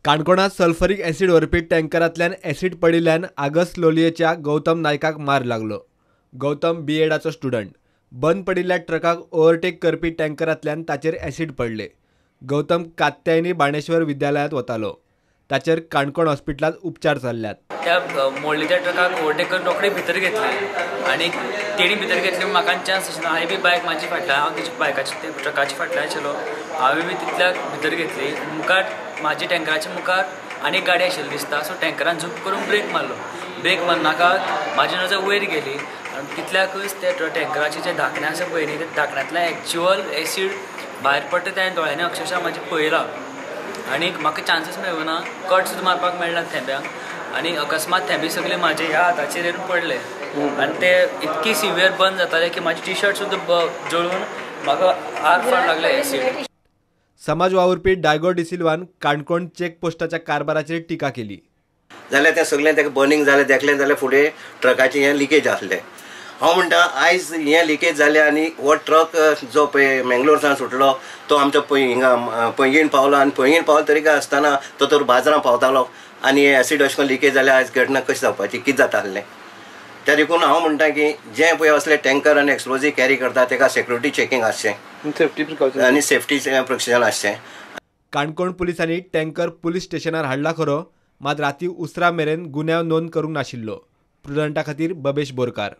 काणकोणांत सल्फरीक ॲसिड व्हरपी टँकरांतल्यान ॲसिड पडिल्ल्यान आगस्ट लोलयेच्या गौतम नायकाक मार लागलो. गौतम बी एडाचो स्टुडंट. बंद पडिल्ल्या ट्रकाक ओव्हरटेक करपी टँकरांतल्यान ताचेर ॲसिड पडले. गौतम कात्यायनी बाणेश्वर विद्यालयांत वतालो. ताचेर काणकोण हॉस्पिटलांत उपचार चल्ल्यात. त्या मोडलेच्या ट्रकाक ओव्हरटेक करून रोखडे भितर घेतले आनी तेणी भितर घेतले म्हाका चान्स आशिल्लो. हांवें बी बायक म्हाजी फाटल्यान, हांव तेजी बायकाची ट्रकाच्या फाटल्यान आशिल्लो, हांवें बी तितल्याक भितर घेतली. मुखार म्हाजी टँकराच्या मुखार आनी गाडी आशिल्ली दिसता, सो टँकरान झूप करून ब्रेक मारलो. ब्रेक मारनाका म्हाजी नजर वयर गेली आनी तितल्याकूच त्या टँकराचे जे धाकणें आसा पळय न्ही, त्या धाकण्यांतल्यान एक्च्युअल एसीड भायर पडटा तें दोळ्यांनी अक्षरशः म्हाजें पळयलां. आनी म्हाका चान्सीस मेळना, कट सुद्दां मारपाक मेळना थेंब्यांक, आनी अकस्मात थेंबे सगळे म्हाजे ह्या हाताचेर येवन पडले आनी ते इतकी सिवियर बर्न जाताले की म्हाजी टी शर्ट सुद्दां जळून म्हाका आर फार लागले एसीड. समाज वावुरपी डायगो डिसिल्वान काणकोण चेक पोस्टाच्या कारभाराचेर टिका केली. जाल्यार तें सगळें ताका बर्निंग जालें देखलें जाल्यार फुडें ट्रकाचें हें लिकेज आसलें. हांव म्हणटा आयज हें लिकेज जालें आनी हो ट्रक जो पळय मेंगलोर सावन सुटलो तो आमच्या पळय हिंगा पैंगीण पावलो आनी पैंगीण पावलो तरी काय आसतना तो तर बाजारां पावतालो आनी हें एसीड अशें करून लिकेज जाल्यार आयज घटना कशी जावपाची, कितें जाता आसलें. त्या देखून हांव म्हणटा की जे पळय असले टँकर आनी एक्सप्लोजीव कॅरी करता ताका सेक्युरिटी चॅकिंग आसचें आनी सेफ्टी प्रिकॉशन आसचें. काणकोण पुलिसांनी टँकर पुलीस स्टेशनार हाडला खरो, मात राती उसरां मेरेन गुन्यांव नोंद करूंक नाशिल्लो. प्रुडंटा खातीर बबेश बोरकार.